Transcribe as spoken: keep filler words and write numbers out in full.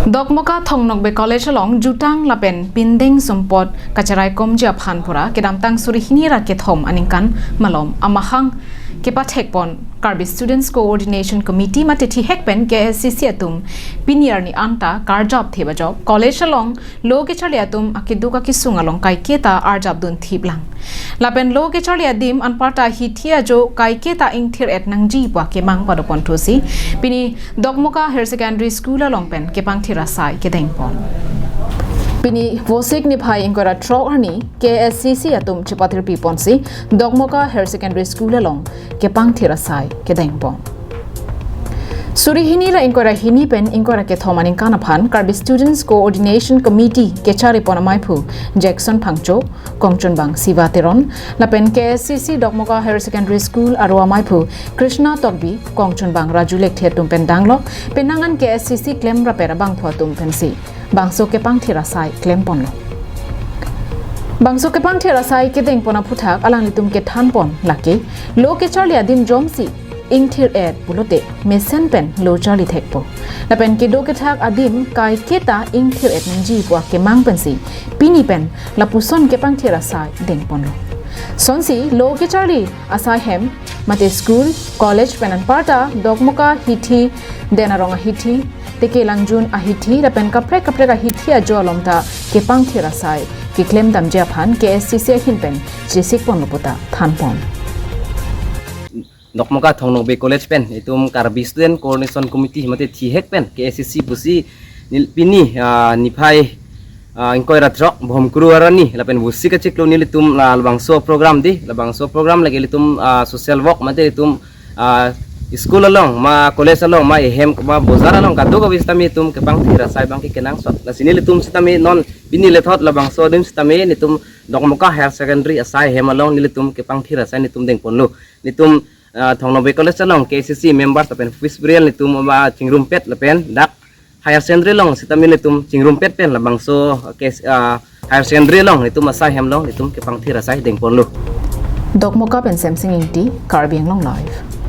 Dokmoka Thong Nokbe College along jutang lapen pindeng sumpot kacherai komji aphan pura kedamtang suri hini ra kethom aningkan malom amahang kepathekpon Karbi Students Coordination Committee mate thihek pen K S C C atum pini arni anta karjap theba jok college along lo kecharli atum akeduk akesung along kaiketa arjapdun thiplang. Lapen lo kecharli adim anparta hithi ajo kaiketa ingthir-et nangji pu akemang padoponthusi pini Dokmoka Higher Secondary School along pen kepangthir asai kedengpon. Pini Vosik niphai ingkoi ra throk arni K S C C atum chepathirpiponsi Dokmoka Higher Secondary School along kepangthir asai kedengpon. Suri hini ra ingkoi ra hini pen ingkoi ra kethom aningkan aphan Karbi Students Coordination Committee kecharipon amaiphu Jackson Phangcho, kongchunbang Siva Teron, lapen K S C C Dokmoka Higher Secondary School aro amaiphu Krishna Tokbi, kongchunbang Raju Lekthe atum pen danglok penang an K S C C klem rapera bangphu atum pensi bangso kepangthir asai klemponlo. Bangso kepangthir asai kedengpon aphuthak alanglitum kethanpon lake lo kecharli adim jomsi ingthir-et pulote mesen pen lo charli thekpo. Lapen kedo kethak adim kaiketa ingthir-et nangji pu akemang pensi pini pen lapuson kepangthir asai dengponlo. Sonsi lo kecharli asai hem mate school, college pen anparta Dokmoka hithi, Den Arong ahithi, Teke Langjun ahithi lapen kaprek kaprek ahithi ajo along ta kepangthir asai keklem damji aphan K S C C ahin pen chesikponlo puta thanpon. Dokmoka Thong Nokbe College pen itum Karbi Student Coordination Committee mate thihek pen K S C C pusi nil-, pini, ah, niphai, ah, ingkoi ra throk Bhomkuru arni lapen Vosik achiklo nelitum la labangso program di, labangso program lake ilitum, ah, social work mate itum, ah, school along ma college along ma ehem ma bojar along kadokave sitame itum kepangthir asai abangke kenangsot. Lasi nelitum sitame non pini lethot labangso adim sitame nelitum Dokmoka Higher Secondary asai hem along nelitum kepangthir asai nelitum dengponlo. Nelitum, ah, Thong Nokbe College along K S C C members lapen office burial nelitum ma chingrumpet lapen dak Higher Secondary along sitame nelitum chingrumpet pen labangso K S, ah, Higher Secondary along nelitum asai hem along nelitum kepangthir asai dengponlo. Dokmoka pen Semsing Ingti, Karbi Anglong Live.